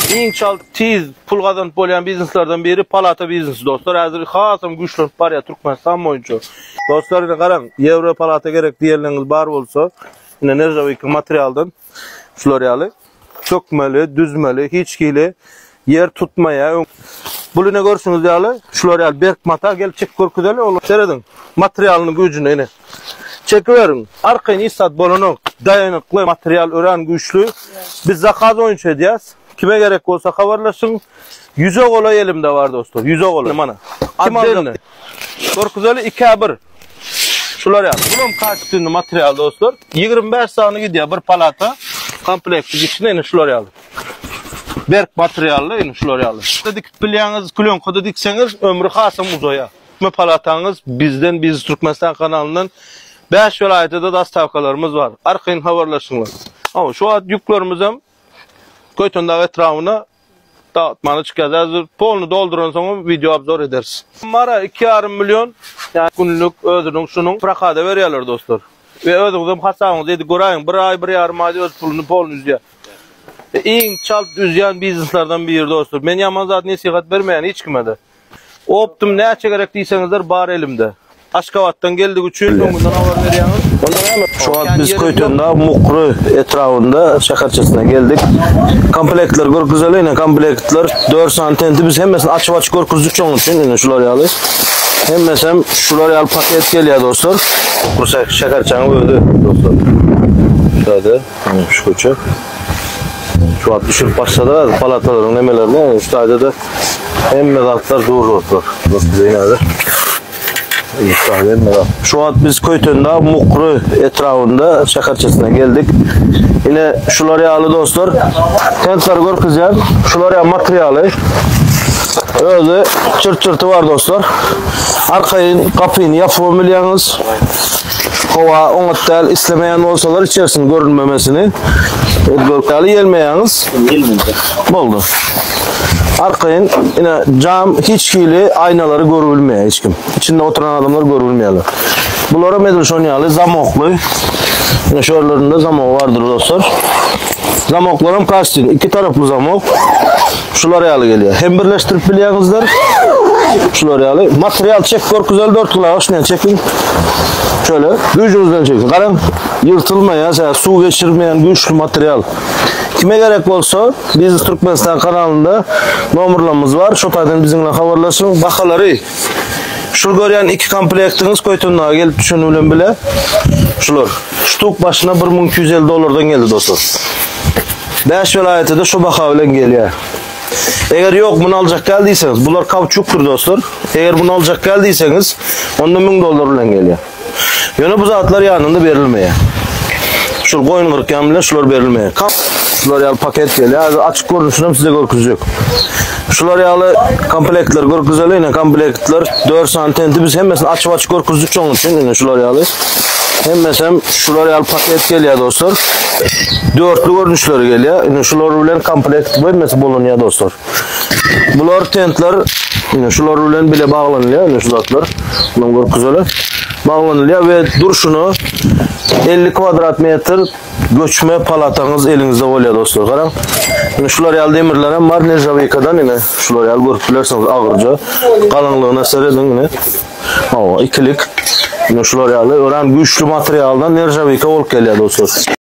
Iň çalt tiz pul gazanyp bolýan bizneslerden biri palata biznesi dostlar. Häzir hasam güýçlenip barýar Türkmenistan boýunça. Dostlar ine garaň, ýewro palata gerek diýenleriňiz bar bolsa, ine nerjawika materialdan şular ýaly sökmeli, düzmeli, hiç hili ýer tutmaýar. Bul ine görşüňiz ýaly, şular ýaly berk mata gelip çekip görkezeli, ol serediň materialynyň güýjüne ine. Çekiberiň. Arkaýyn hiç zat bolanok. Daýanykly material örän güýçli. Biz zakaz boýunça edýäs. Kime gerek bolsa habarlaşyň. Ýüze golaý elimde bar dostlar. Ýüze golaý. Mana. Kim aljakdy? Görkezeli 2-ä 1. Şular ýaly. Bulam kaçtynly material dostlar. 25 sany gidýär bir palata. Komplekti içinde ine şular ýaly. Berk materially ine şular ýaly. Dikip bilýäňiz, klýonkada dikseňiz ömri hasam uzaýar. Hemme palataňyz bizden Biznes Türkmenistan kanalyndan 5 welaýata-da dostawkalarymyz bar. Arkaýyn habarlaşyňlar. Hawa, şu wagt ýüklerimizem Köýtendag etrabyna dağıtmana çykýar. Häzir polny dolduran soň wideo obzor ederis. Mara 2,5 million ýa günlük özüniň şunuň prokada berýärler dostlar. We özüňizem hasabyňyzy edip göräýiň. Bir aý, bir ýarym aýda öz puluny polny üzýär. Iň çalt üzýän bizneslerden biri dostlar. Men ýaman zat nesihat bermeýän hiç kime-de. Optum näçe gerek diýseňizler bar elimde. Aşgabatdan geldigi üçin öňünden habar berýäňiz. Onda näme? Şu wagt biz Köýtendag Mukry etrabynda şäherçesine geldik. Komplektler görkezeli ine komplektler 4 sany tenti biz hemmesini açyp açyp görkezdik şonuň üçin ine şular ýaly. Hemmesi hem şular ýaly paket gelýär dostlar. Bu şäherçäniň özi dostlar. Şöyle şu köçe. Şu wagt düşürip başladylar palatalaryň nemelerini. Şu taýda-da Hemme zatlar dur dostlar. Zeynep. Şu wagt biz Köýtendag Mukry etrabynda şäherçesine geldik. Ine şular ýaly dostlar. Tentler görkezýän. Şular ýaly materialy. Özi çyrt-çyrty bar dostlar. Arkaýyn gapyny ýapyp bilýäňiz. Howa oňat däl, islemeýän bolsalar içerisini görünmemesini. Görkäli ýelmeýäňiz. Boldy. Arkaýyn ine jam hiç hili aýnalary görübilmeýär hiç kim. İçinde oturan adamlar görübilmeýärler. Bulara edil şon ýaly zamokly. Ine şu ýerlerinde zamok bardyr dostlar. Zamoklaram kastin, iki taraply zamok. Şular ýaly gelýär. Hem birleşdirip bilýäňizler. Şular ýaly. Material çek görkezel dört gulaga şundan çekin. Şöyle güýjüňizden çekin. Garaň, ýyrtylmaýar, suw geçirmeýän güýçli material. Kime gerek bolsa, Biznes Türkmenistan kanalynda nomerlarymyz bar. Şo taýdan biziň bilen habarlaşyň. Bahalary şul görýän iki komplektiňiz Köýtendaga gelip düşeni bilen bile şular. Ştuk başyna 1250 dollardan geldi dostlar. 5 welaýata-da şu baha bilen gelýär. Eger ýok muny aljak däl diýseňiz, bular kauçukdyr dostlar. Eger muny aljak däl diýseňiz, onda 1000 dollar bilen gelýär. Ýöne bu zatlar ýanynda berilmeýär. Şul goýun gyrkýan bilen şular berilmeýär. Şular ýaly paket gelýär. Häzir açyk görnüşini hem size görkezjek. Şular ýaly komplektler görkezeli. Ine komplektler 4 sany tenti biz hemmesini açyp açyp görkezdik şonuň üçin. Ine şular ýaly. Hemmesi hem şular ýaly paket gelýär dostlar. Dörtlü görnüşleri gelýär. Ine şular bilen komplekt hemmesi bolunýar dostlar. Bular tentler ine şular bilen bile baglanylýar. Ine şu zatlar. Bunu görkezeli. Baglanylýar we durşuna 50 kvadrat metr göçme palataňyz eliňizde bolýar dostlar. Garaň. Ine şular ýaly demirler hem bar nerjawikadan ine şular ýaly görüp bilersiňiz agyrja. Galyňlygyna serediň ine. Hawa, ikilik. Ine şular ýaly örän güýçli materialdan nerjawika bolup gelýär dostlar.